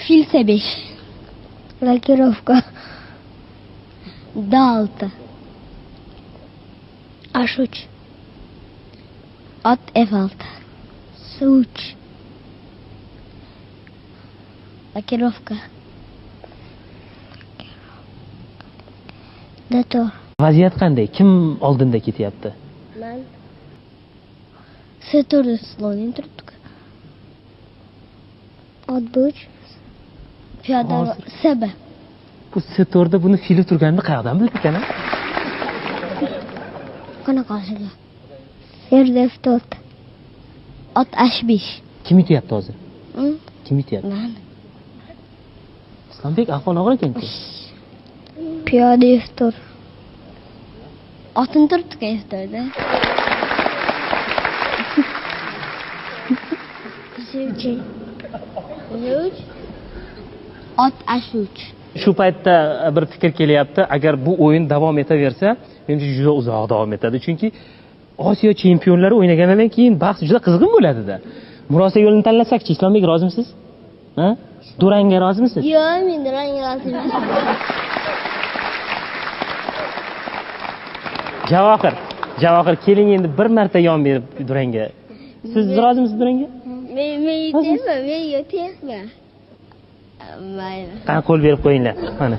Fil C5. Рокировка. D6. H3. Ot F6. C3. Рокировка. D4. Vaziyat qanday? Kim oldinda ketyapti? Man. C4 slonim turibdi. Ot B3. Piyoda CB. Bu C4 da buni fili turganini qayerdan bildi ekan? Qanaqasiga? Ferz F4. Ot H5. Kim yutyapti hozir? Kim yutyapti? Man. Islombek, ahvol og'ir ekan-ku. Piyoda F4. Otim turibdi F4da. C3. C3. Ot H3. Shu paytda bir fikr kelyapti. Agar bu o'yin davom etaversa, menimcha juda uzoq davom etadi. Chunki Osiyo chempionlari o'ynaganidan keyin bahs juda qizg'in bo'ladida. Murosa yo'lini tanlasakchi, Islombek, rozimisiz? Ha? Durangga rozimisiz? Yo'q, men durangga roziman. Javohir, Javohir, keling endi bir marta yon berib durangga. Siz rozimisiz durangga? Men yutayman, men yutayman. Mayli. Qani qo'l berib qo'yinglar. Mana.